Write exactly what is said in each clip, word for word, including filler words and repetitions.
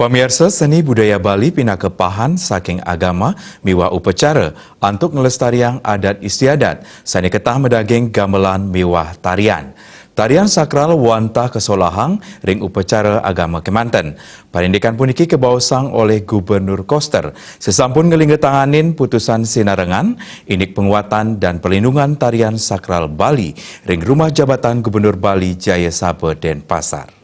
Pamiarsa, seni budaya Bali pinaka pahan saking agama miwah upacara antuk nglestariang adat istiadat sane ketah madaging gamelan miwah tarian. Tarian sakral wantah kasolahang ring upacara agama kemanten. Parindikan puniki kabaosang olih Gubernur Koster sesampun nglinggatanganin putusan sinarengan indik penguatan dan pelindungan tarian sakral Bali ring Rumah Jabatan Gubernur Bali Jaya Saba, Denpasar.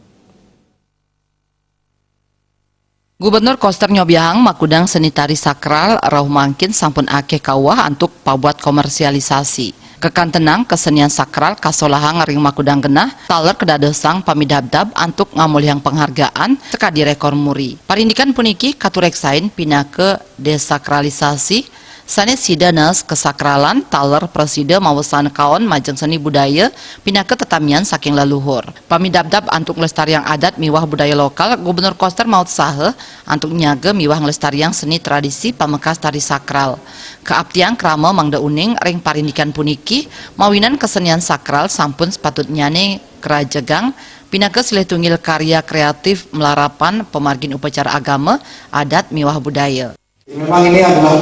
Gubernur Koster nyobiahang makudang seni tari sakral rauh mangkin sampun akeh kauwah antuk pabuat komersialisasi. Kekantenang kesenian sakral kasolahang ring makudang genah taler kadadosang pamidabdab antuk ngamolihang penghargaan sakadi rekor muri. Parindikan puniki katureksain pinaka desakralisasi sane sida naas kasakralan taler prasida mawasana kaon majeng seni budaya pinaka tetamian saking leluhur. Pamidabdab antuk nglestariang adat miwah budaya lokal, Gubernur Koster maut saha antuk nyaga miwah nglestariang seni tradisi pamekas tari sakral. Kaaptiang krama mangda uning ring parindikan puniki, mawinan kesenian sakral sampun sepatutnyane krajegang pinaka silih tunggil karya kreatif mlarapan pamargin upacara agama, adat miwah budaya. Memang ini adalah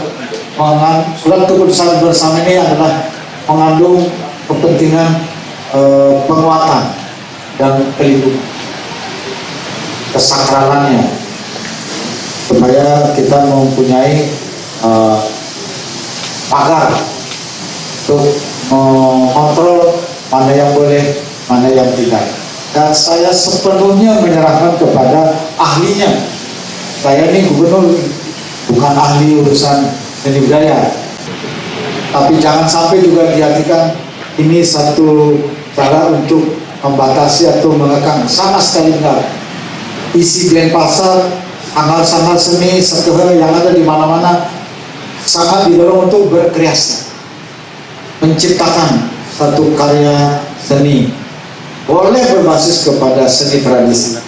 mengan-, surat keputusan bersama ini adalah mengandung kepentingan, eh, penguatan dan pelindungan kesakralannya, supaya kita mempunyai, eh, pagar untuk mengontrol mana yang boleh, mana yang tidak. Dan saya sepenuhnya menyerahkan kepada ahlinya. Saya ini gubernur, bukan ahli urusan seni budaya. Tapi jangan sampai juga diartikan ini satu cara untuk membatasi atau mengekang. Sama sekali enggak. Isi Denpasar, sanggar-sanggar seni, sekehe yang ada di mana-mana sangat didorong untuk berkreasi, menciptakan satu karya seni. Boleh berbasis kepada seni tradisi,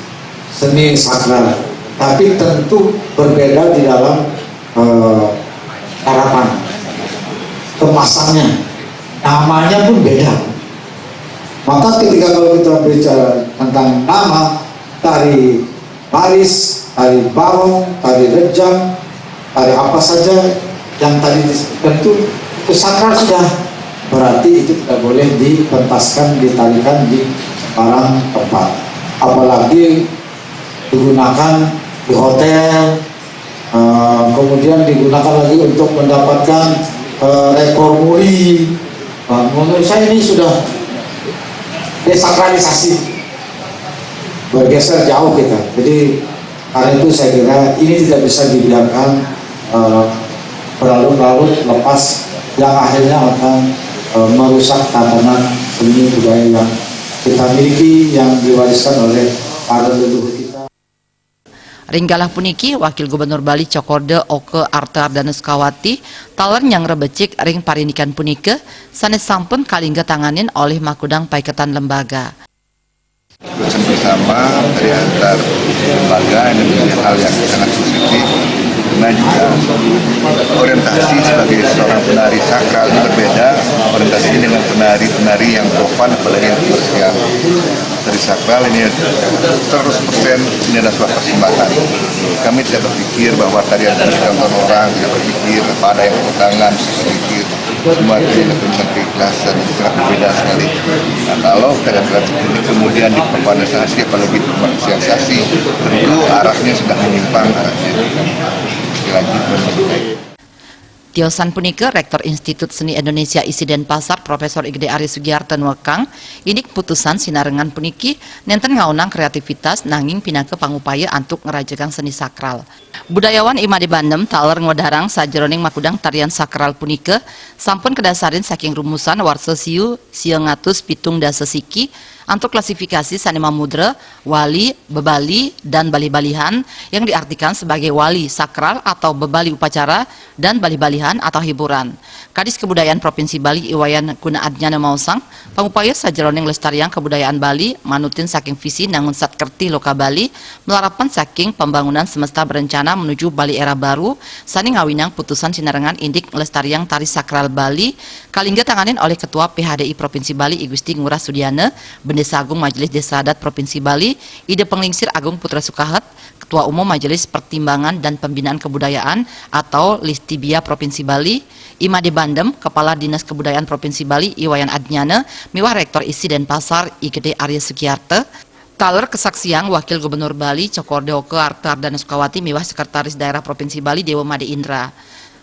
seni sakral, tapi tentu berbeda di dalam, eh, harapan, kemasannya, namanya pun beda. Maka ketika kalau kita bicara tentang nama, tari baris, tari barong, tari rejang, tari apa saja yang tadi disebutkan itu, itu sakral sudah. Berarti itu tidak boleh dipentaskan, ditarikan di sembarang tempat. Apalagi digunakan di hotel, eh, kemudian digunakan lagi untuk mendapatkan, eh, rekor muri. Nah, menurut saya ini sudah desakralisasi, bergeser jauh kita. Jadi karena itu saya kira ini tidak bisa dibiarkan, eh, berlarut-larut lepas yang akhirnya akan, eh, merusak tatanan seni budaya yang kita miliki, yang diwariskan oleh para leluhur kita. Ring galah puniki, Wakil Gubernur Bali Cokorda Oka Arta Ardana Sukawati taler nyanggra becik ring parindikan punika sane sampun kalingga tanganin olih makudang paiketan lembaga. Keputusan bersama dari antar lembaga ini menjadi hal yang sangat positif, karena juga orientasi sebagai seorang penari sakral ini berbeda orientasinya dengan penari-penari yang profan, apalagi yang komersial. Tari sakral ini seratus persen ini adalah sebuah persembahan. Kami tidak berpikir bahwa tarian itu ditonton orang, tidak berpikir apa ada yang bertangan, tidak berpikir, semua itu dilakukan dengan keikhlasan, itu sangat berbeda sekali. Nah, kalau karya kreatif ini kemudian diperbanalisasi, apalagi diperkomersialisasi, tentu arahnya sudah menyimpang arahnya. Sekali lagi, mohon maaf. Tiosan punika, Rektor Institut Seni Indonesia I S I Denpasar, Profesor I G D Ari Sugiarto nuekang, indik putusan sinarengan puniki nenten ngaonang kreativitas nanging pinaka pangupaya antuk ngrajegang seni sakral. Budayawan I Made Bandem taler ngwedarang sajeroning makudang tarian sakral punika sampun kadasarin saking rumusan warsa siu sia ngatus pitung dasa siki Antuk klasifikasi sané mamudra, wali, bebali, dan balih-balihan yang diartikan sebagai wali sakral atau bebali upacara dan balih-balihan atau hiburan. Kadis Kebudayaan Provinsi Bali I Wayan Guna Adnyana maosang, pangupaya sajeroning nglestariang kabudayaan Bali manutin saking visi nangun satkertih loka Bali, malarapan saking pembangunan semesta berencana menuju Bali era baru, sané ngawinang putusan sinarengan indik nglestariang tari sakral Bali, kalingga tanganin olih Ketua P H D I Provinsi Bali I Gusti Ngurah Sudiana, Bendesa Agung Majelis Desa Adat Provinsi Bali, Ida Penglingsir Agung Putra Sukahet, Ketua Umum Majelis Pertimbangan dan Pembinaan Kebudayaan atau Listibia Provinsi Bali, I Made Bandem, Kepala Dinas Kebudayaan Provinsi Bali I Wayan Adnyana, miwah Rektor I S I Denpasar I Gede Arya Sugiarto, taler kasaksiang Wakil Gubernur Bali Cokor Deoke Arta Ardana Sukawati miwah Sekretaris Daerah Provinsi Bali Dewa Made Indra.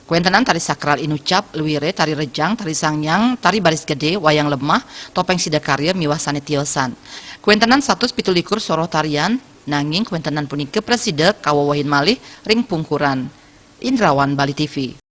Kuéntenan tari sakral Inucap, Luire, tari rejang, tari sangnyang, tari baris gede, wayang lemah, topéng sidakarya miwah sané tiosan. Kuéntenan satus pitu likur soroh tarian, nanging kuéntenan punika prasida kawewehin malih ring pungkuran. Indrawan, Bali T V.